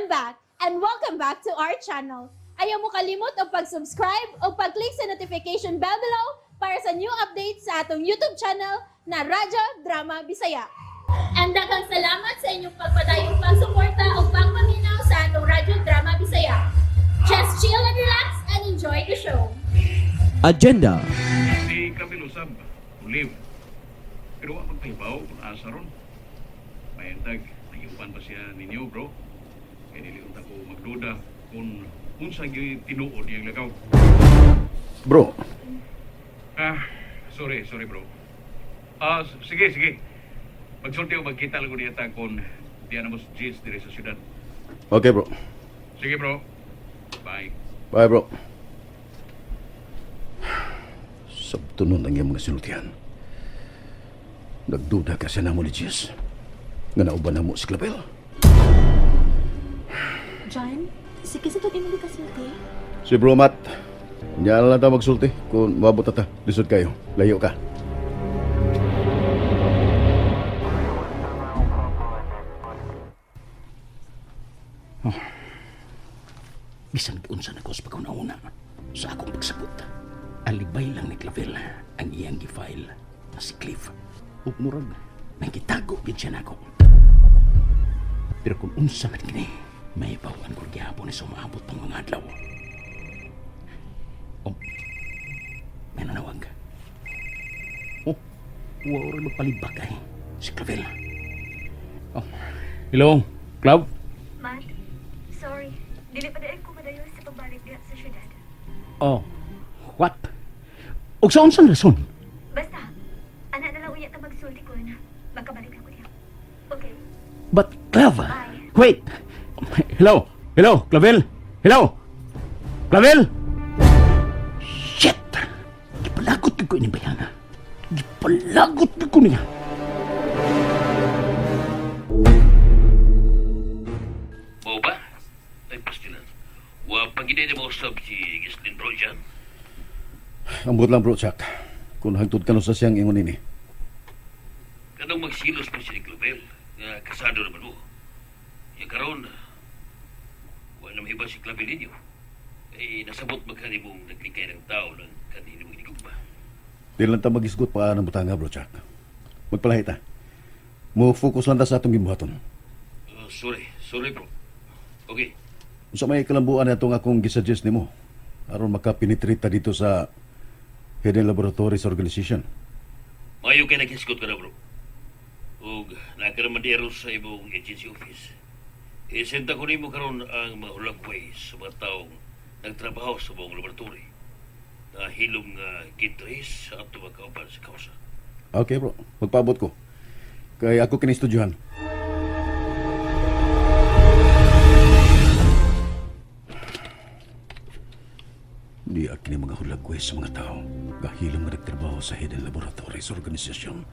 I'm back and welcome back to our channel. Ayaw mo kalimot og pag-subscribe o pag-click sa notification bell below para sa new updates sa atong YouTube channel na Radyo Drama Bisaya. And daghang salamat sa inyong pagpadayong pagsuporta o pagpaminaw sa atong Radyo Drama Bisaya. Just chill and relax and enjoy the show. Agenda. Si Camilo Sab, uliw. Pero wa magpahibaw kung asa ron. Mayantag, nagiuban pa siya ninyo, bro. Kaya dili unta ko magduda kung unsa gyud tinuod iyang lagaw. Bro, Ah, sorry, sorry, bro. Ah, sige, sige. Magsulti o magkita lang ko niya ta kung diya na mo sa G's diri sa syudad. Okay, bro. Sige, bro. Bye. Bye, bro. Sabto nun ang iyang mga sinultihan. Nagduda ka siya namo ni Jess. Nga nauban na mo si Clavel. John, sige sa itong imong kasulti. Si Bro Matt, niya na lang ta magsulti kung mabot na ta. Lisod kayo. Layo ka. Oh. Bisan unsa na ko sa pagkauna sa akong pagsabot. Alibay lang ni Clavel ang iyang gi-file na si Cliff. Ug murag nangitago gyud siya nako. Pero kung unsa man kini, may bawan ko gihapon ni sumaabot pang mga adlaw. Oh, may nanawag. Oh, wa rin magpalibak ay si Clavel. Oh, hello, Clav? Matt, sorry. Dili pa dahil ko madayon sa pagbalik diha sa syudad. Oh, what? Ug sa unsang rason? Basta, ana na lang uya ta magsulti ko na. Magkabalik ako diha. Okay. But Clav, wait. Hello, hello, Clavel. Hello, Clavel. Shit! Gipalagot ko ini bayana. Gipalagot ko niya. Mao ba? Ay, pastilan. Wa pag mo usab si Gislin bro dyan. Ambot lang, bro, Chuck. Kung hangtod ka no sa siyang ingon ini. Kanang magsilos pa si Clavel, nga kasado naman mo. Ya karon, wa na mahiba si Clavel ninyo. Eh, nasabot magkani mong naglikay ng tao ng kanino mong inigugma. Di lang ta magisgot pa ng butanga, bro, Chuck. Magpalahi ta. Mo focus lang ta sa atong gibuhaton. Sorry, sorry, bro. Okay, Unsa may kalambuan na itong akong gisuggest nimo aron makapenetrate ta dito sa Hidden Laboratories Organization. Mayo kay naghisgot ka na, bro. Ug nakaraman di aron sa imong agency office. Isenta ko nimo karon ang mga hulagway sa mga taong nagtrabaho sa buong laboratory na hilom nga gitrace sa ato mga kauban sa kausa. Okay, bro, magpaabot ko. Kay ako kini studyohan. Di kini mga hulagway sa mga tao. Gahilom nga nagtrabaho sa Hidden Laboratories Organization.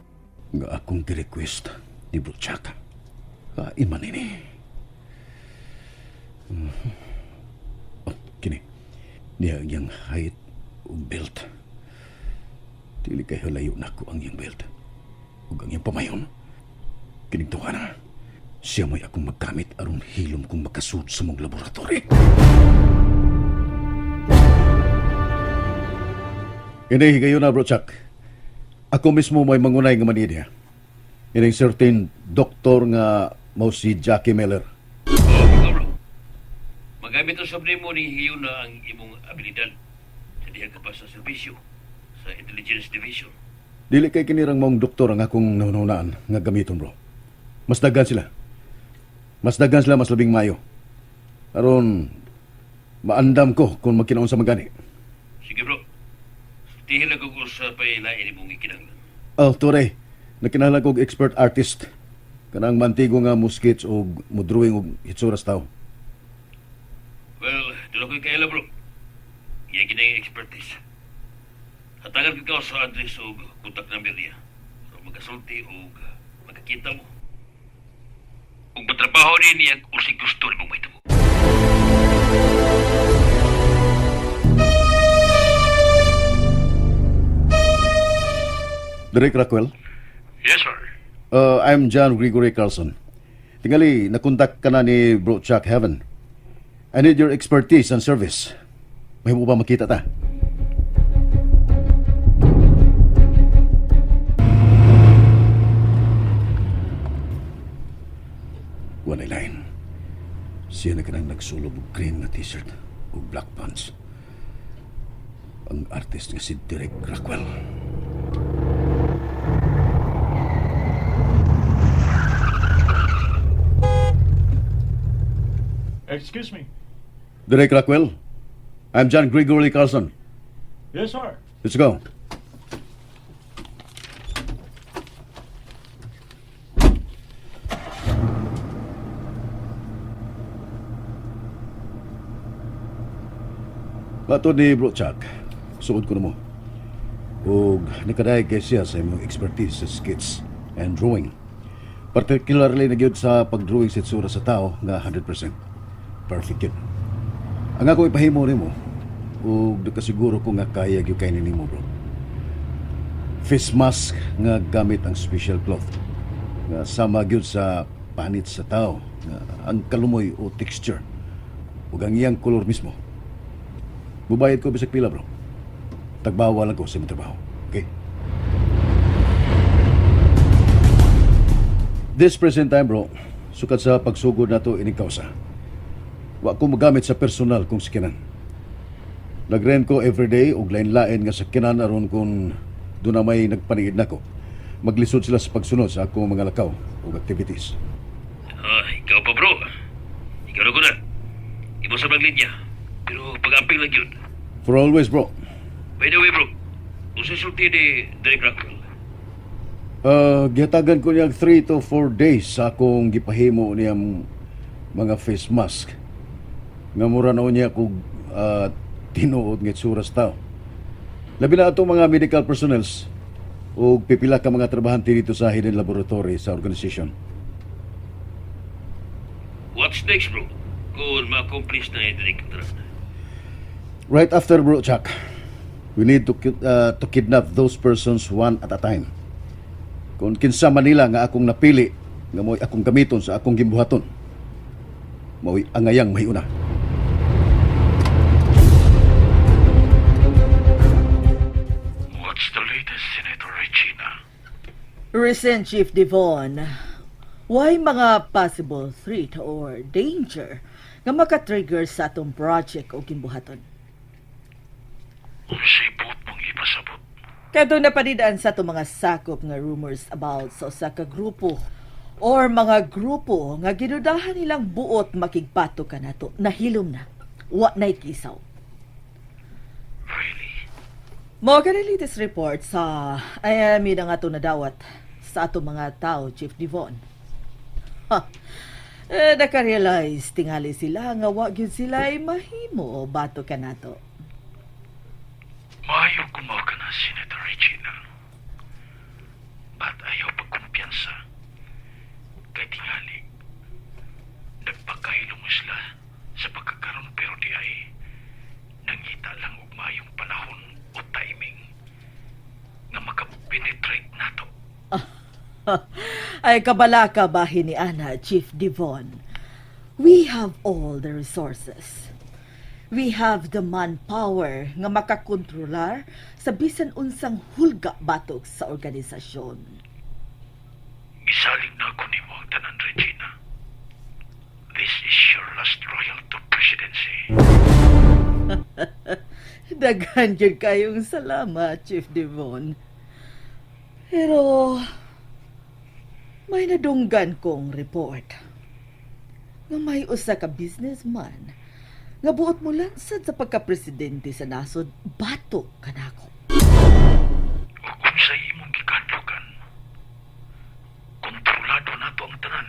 Nga akong gi-request ni Bro Chuck. Kain man ini. Oh, kini. Niya ang iyang height ug belt. Dili kayo layo nako ang iyang belt. Ug ang iyang pamayon. Kining tuwana. Siya may akong magkamit aron hilom kong makasud sa mong laboratory. Ini higayon na, bro Chuck. Ako mismo may mangunay nga manidya. Ining certain doktor nga mao si Jackie Miller. Oh, ikaw, bro. Magamit usab nimo ni hiyo na ang imong abilidad sa diha ka pa sa serbisyo sa Intelligence Division. Dili kay kinirang maong doktor ang akong nahunahunaan nga gamiton, bro. Mas daghan sila. Mas daghan sila, mas labing mayo. Aron maandam ko kung magkinaon sa magani. Sige, bro. Sultihin lang ko sa pailain imong ikinahanglan. Oh, Tore, nakinahanglan kog expert artist. Kanang mantigo nga mo sketch og mo drawing og hitsura sa tao. Well, doon ako'y kaila, bro. Iya kinang expertise. Hatagan ko sa address o contact number niya. Para magkasulti o magkakita mo. Kung patrabaho din niya, usig gusto ni mong mahitabo. Derek Rockwell, Yes, sir. I'm John Gregory Carlson. Tingali, nakontak ka na ni Bro Chuck Heaven. I need your expertise and service. Mahimo ba makita ta? Walay lain. Siya na kanang nagsulob og green na t-shirt ug black pants. Ang artist nga si Derek Rockwell. Excuse me. Derek Rockwell, I'm John Gregory Carlson. Yes, sir. Let's go. Bato ni Bro Chuck, suod ko na mo. Og nakadayag kay siya sa imong expertise sa sketch and drawing. Particularly na gyud sa pag-drawing sa itsura sa tao nga 100%. Perfect yun. Ang ako ipahimo nimo ug nakasiguro ko nga kaya gyud kay nimo, bro. Face mask nga gamit ang special cloth nga sama gyud sa panit sa tao nga ang kalumoy o texture ug ang iyang kolor mismo. Mubayad ko bisag pila, bro. Tagbawa lang ko sa imong trabaho. Okay? This present time, bro, sukad sa pagsugod nato ining kausa. Wa ko magamit sa personal kong sakyanan. Nagrent ko everyday og lain-lain nga sakyanan aron kung doon na may nagpaniid nako. Maglisod sila sa pagsunod sa akong mga lakaw ug activities. Ah, ikaw pa bro. Ikaw na ko na. Imo sa linya. Pero pag-amping lang yun. For always, bro. By the way bro, usa sulti ni Derek Rockwell. Gihatagan ko niya 3 to 4 days sa akong gipahimo niyang mga face mask. Nga mura na niya kog tinuod nga itsura sa tao. Labi na atong mga medical personnels ug pipila ka mga trabahante dito sa hidden laboratory sa organization. What's next bro? Kung ma-accomplish na ni Derek ang tanan. Right after, bro Chuck, we need to kidnap those persons one at a time. Kung kinsa man nila nga akong napili nga mo'y akong gamiton sa akong gimbuhaton, mo'y angayang mahiuna. What's the latest, Senator Regina? Recent Chief Devon, why mga possible threat or danger nga makatrigger sa atong project o gimbuhaton? Unsay buot mong ipasabot? Kadto napanidaan sa atong mga sakop nga rumors about sa usa ka grupo or mga grupo nga gidudahan nilang buot makigpato kanato, nahilom na. Wa na'y kisaw. Really? Mao kani latest report sa ay ami na nga ato nadawat sa ato mga tao, Chief Devon. Ha. Eh, nakarealize tingali sila nga wa gyud sila ay mahimo o bato kanato. Maayo kumaw ka na, Senator Regina. But ayaw pagkumpiyansa. Kay tingali, nagpakahilo mo sila sa pagkakaroon pero di ay nangita lang og maayong panahon o timing nga makapenetrate nato. Ay kabalaka bahin ni Ana, Chief Devon. We have all the resources. We have the manpower nga makakontrolar sa bisan unsang hulga batok sa organisasyon. Gisalig na ako nimo ang tanan, Regina. This is your last trial to presidency. Daghan gyud kayong salamat, Chief Devon. Pero may nadunggan kong report nga may usa ka businessman nga buot mo lansad sa pagkapresidente sa nasod batok kanako. Ug unsay imong gikadlukan, kontrolado nato ang tanan.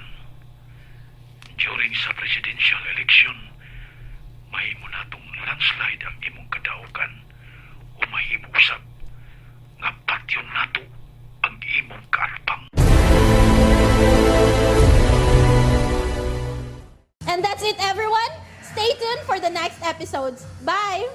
During sa presidential election, mahimo natong landslide ang imong kadaukan o mahimo usab nga patyon nato ang imong kaarpang. And that's it, everyone. Stay tuned for the next episodes. Bye!